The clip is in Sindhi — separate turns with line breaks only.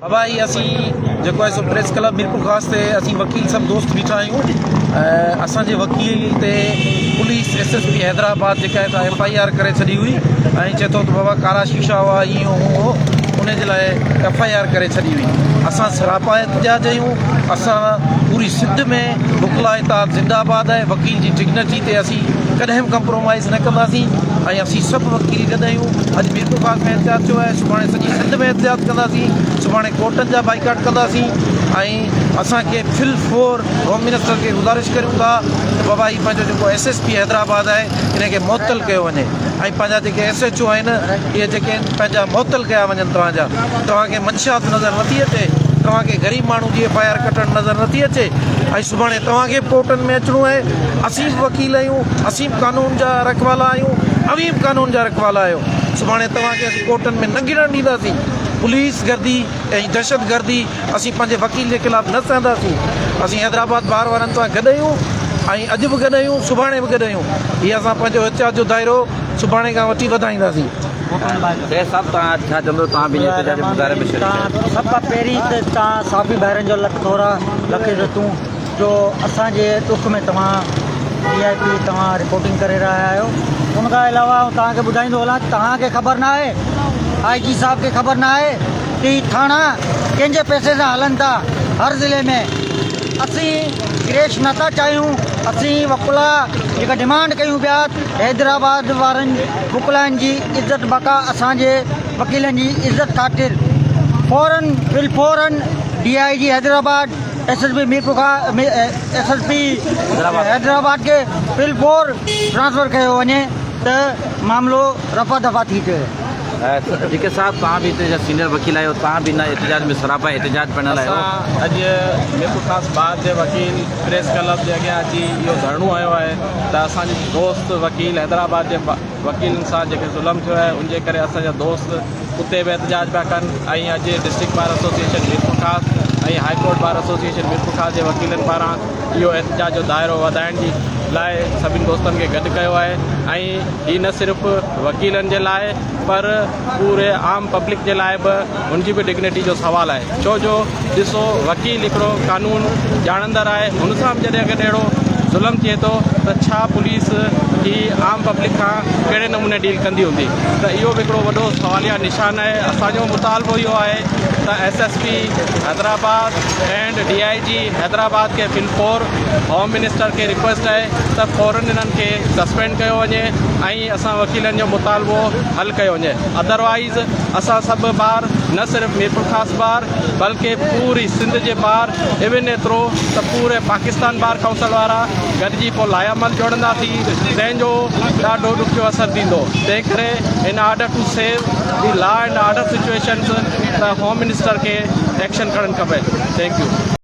بابا هي اسين جيڪو آهي سو پريس ڪلب ميرپورخاص تي اسين وڪيل سڀ دوست بيٺا آهيون ۽ اسان جي وڪيل تي police S S P Hyderabad جيڪا آهي سا ايف I R ڪري ڇڏي هئي ۽ چئي ٿو ته بابا ڪارا شيشا هئا ائين هو هو ان جي لاء ايف I R ڪري ڇڏي هئي اسان سراپا احتجاج آهيون اسان پوري سنڌ ۾ وڪلا اتحاد زنده آباد آهي وڪيل جي ڊگنٽي تي اسين ڪڏهن به ڪمپرومائز نه ڪنداسين ۽ اسين سڀ وڪيل گڏ آهيون اڄ ميرپورخاص ۾ احتجاج ٿيو آهي سڀاڻي سڄي سنڌ ۾ احتجاج ڪنداسين سڀاڻي ڪورٽن جا بائيڪاٽ ڪنداسين ۽ اسان کي فل فور هوم منسٽر کي گذارش ڪريون ٿا ته بابا هي پنهنجو جيڪو ايس ايس پي حيدرآباد آهي ان کي معطل ڪيو وڃي ۽ پنهنجا جيڪي ايس ايڇ او آهن اهي جيڪي آهن پنهنجا معطل ڪيا وڃن توهان جا توهان کي منشيات نظر نٿي اچي توهان کي غريب ماڻهو جي ايف I R ڪٽڻ نظر نٿي اچي ۽ سڀاڻي توهان کي به ڪورٽن ۾ اچڻو آهي اسين به وڪيل آهيون اسين به قانون جا رکوالا آهيون اوهين به قانون جا رکوالا آهيو سڀاڻي توهان کي اسين ڪورٽن ۾ نه گهڙڻ ڏينداسين پوليس گردي ۽ دهشت گردي اسين پنهنجي وڪيل جي خلاف نه سهنداسين اسين حيدرآباد بار وارن سان گڏ آهيون ۽ اڄ به گڏ آهيون سڀاڻي به گڏ آهيون هي اسان پنهنجو احتجاج جو دائرو سڀاڻي کان وٺي وڌائينداسين.
سيد صاحب توهان ڇا چوندو توهان به ان احتجاجي مظاهري ۾ شريڪ آهيو.
سڀ کان پهرين ته توهان صحافي ڀائرن جو لک ٿورا لک عزتون جو اسان جي ڏک ۾ توهان وي آء پي توهان رپورٽنگ ڪري رهيا آهيو ان کان علاوه آئون توهان کي ٻڌائيندو هلان توهان کي خبر نه آهي آء جي صاحب کي خبر نه آهي ته هي ٿاڻا ڪنهن جي پئسي سان هلن ٿا هر ضلعي ۾ اسين ڪريش نه ٿا چاهيون اسين وڪلا جيڪا ڊمانڊ ڪيون پيا حيدرآباد وارن وڪلائن جي عزت بقا اسان جي وڪيلن جي عزت خاطر فورن بالفورن D I G Hyderabad S S P Mirpurkhas S S P Hyderabad کي بالفور ٽرانسفر ڪيو وڃي ته معاملو رفع دفع ٿي چئي.
جيڪي صاحب توهان به هتي جا سينئر وڪيل آهيو توهان به هن احتجاج ۾ سراپا احتجاج بڻيل آهيو.
اسان اڄ ميرپورخاص بار جي وڪيل پريس ڪلب جي اڳيان اچي اهو ڌرڻو هنيو آهي ته اسان جي دوست وڪيل حيدرآباد جي وڪيلن سان جيڪي ظلم ٿيو آهي ان جي ڪري اسان جا دوست اتي به احتجاج پيا ڪن ۽ اڄ district bar association Mirpurkhas ۽ high court bar association Mirpurkhas جي وڪيلن پاران اهو احتجاج جو دائرو وڌائڻ جي لاء سڀني دوستن کي گڏ ڪيو آهي ۽ هي نه صرف وڪيلن جي لاء پر پوري عام پبلڪ جي لاء به هن جي به ڊگنيٽي جو سوال آهي ڇو جو ڏسو وڪيل هڪڙو قانون ڄاڻندڙ آهي هن سان به جڏهن اگر اهڙو ظلم ٿئي ٿو ته ڇا پوليس هي عام پبلڪ کان ڪهڙي نموني ڊيل ڪندي هوندي ته اهو به هڪڙو وڏو سواليا نشان آهي اسانجو مطالبو اهو آهي ته S S P Hyderabad and D I G Hyderabad کي فل فور هوم منسٽر کي رڪويسٽ آهي ته فورن انهن کي سسپينڊ ڪيو وڃي ۽ اسان وڪيلن جو مطالبو حل ڪيو وڃي ادروائيز اسان سڀ بار نه صرف ميرپورخاص بار بلڪه پوري سنڌ جي بار ايون ايترو ته پوري پاڪستان بار ڪائونسل وارا گڏجي پوء لاء عمل جوڙنداسين تنهن جو ڏاڍو ڏکيو اثر ٿيندو تنهن ڪري in order to save the law and order situations ته هوم منسٽر کي ايڪشن کڻڻ کپي thank you.